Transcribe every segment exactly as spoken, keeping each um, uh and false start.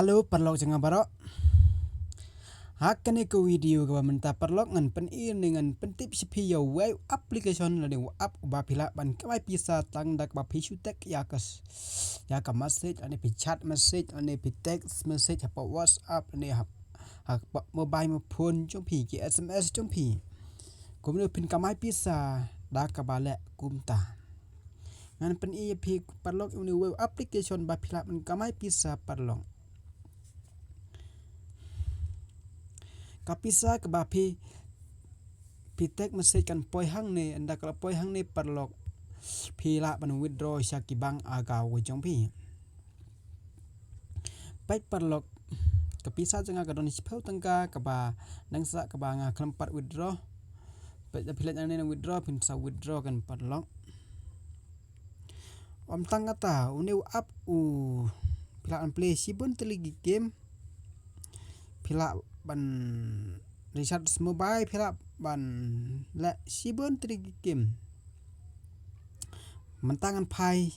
Hello paralok jong nga baroh. Ha kane ka video kaba mynta paralok ngan pyni ne ngan pyntip sha phi ïa uwei u application lane u app uba phi lah ban kamai pisa tang da kaba phi shu text ïa ka s-, ïa ka message lane phi chat message lane phi text message hapoh WhatsApp lane hap-, hapoh mobile phone jong phi, ki S M S jong phi. Kumno phin kamai pisa da kaba leh kumta. Ngan pyni ïa phi paralok une uwei u application ba phi lah ban kamai pisa paralok. Ka pisa kaba phi, phi text message kan poi hangne, ynda ka la poi hangne paralok phi lah ban withdraw sha ki bank account jong phi. Peit paralok, ka pisa jong nga ka don shiphew tyngka kaba nang sa kaba nga khlem pat withdraw. Peit da phi leit nangne nang withdraw, phin sa withdraw kan paralok. Ym tang kata, une u app u phi lah ban play shibun tylli ki game. Phi lah ban recharge mobile, phi lah ban leh shibun tylli ki game. Mynta ngan phai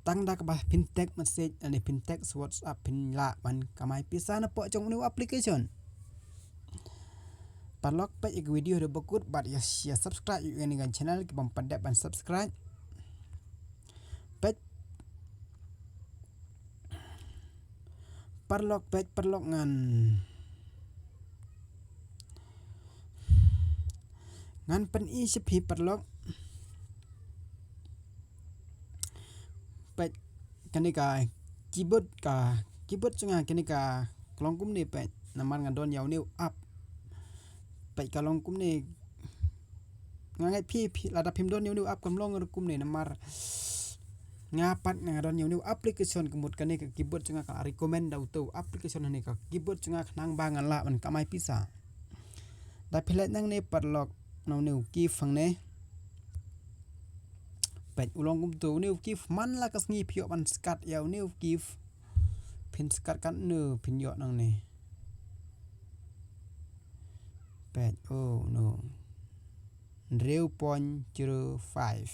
tang da kaba phin text message lane phin text WhatsApp phin lah ban kamai pisa napoh jong une u application. Paralok peit ïa ka video da bakut bad ïa, ïa subscribe ïa kane ka channel ki bym pat dep ban subscribe. Peit paralok, peit paralok ngan, ngan pyni sha phi paralok. Peit kane ka keyboard, ka keyboard jong nga kane ka long kumne peit namar nga don ïa une u app. Peit ka long kumne. Nga ngeit phi, phi lada phim don ïa une u app kam long kumne namar nga pat nga don ïa une u application ka mut kane ka keyboard jong nga ka recommend da uto u application hangne ka keyboard jong nga khnang ba ngan lah ban kamai pisa. Da phi leit nangne paralok na une u GIF hangne. Peit u long kumto une u GIF, man la ka sngi phi ïoh ban skat ïa une u GIF. Phin skat katno phin ïoh nangne. Peit, oh no. Hynriew point zero five.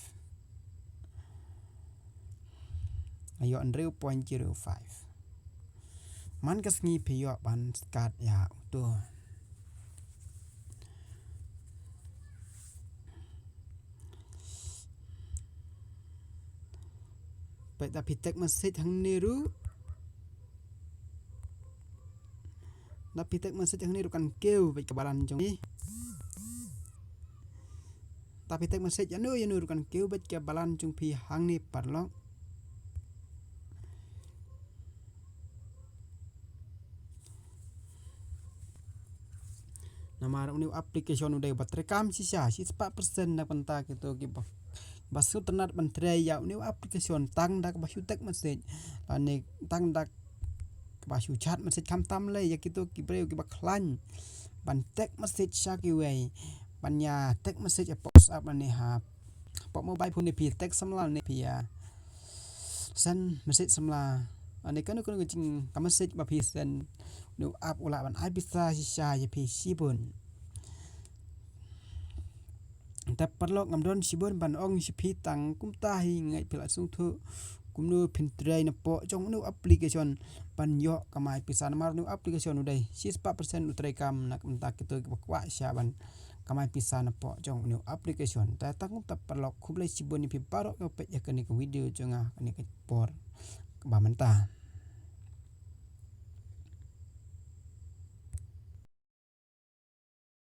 Ïoh hynriew point zero five. Man ka sngi phi ïoh ban skat ïa uto. Peit da phi text message hangne ruh. Da phi text message hangne ruh kan kiew, peit ka balan jong phi. Da phi text message ïano ïano ruh kan kiew, peit ka balan jong phi hangne paralok. Namar une u application u dei ba treikam shisha, shispah percent na ka bynta kito kiba, ba shu tynnat ban trei ïa une u application tang da kaba shu text message. Lane tang da kaba shu chat message, khamtam lei ïa kito ki briew kiba khlaiñ ban text message sha kiwei, ban ïa text message hapoh WhatsApp lane ha hapoh mobile phone ne phi text samla ne phi ïa send message samla. Lane kano kano ka jing ka message ba phi send, une u app u lah ban ai pisa shisha ïa phi shibun. Te paralok ngam don shibun ban ong sha phi, tang kumta hi, ngeit phi la sngewthuh kumno phin trei napoh jong une u application ban ïoh kamai pisa namar une u application u dei shispah percent u treikam na ka bynta kito kiba kwah shisha ban kamai pisa napoh jong une u application. Te tang kumta paralok, khublei shibun ïa phi baroh kiba peit ïa kane ka video jong nga kane ka por kaba mynta.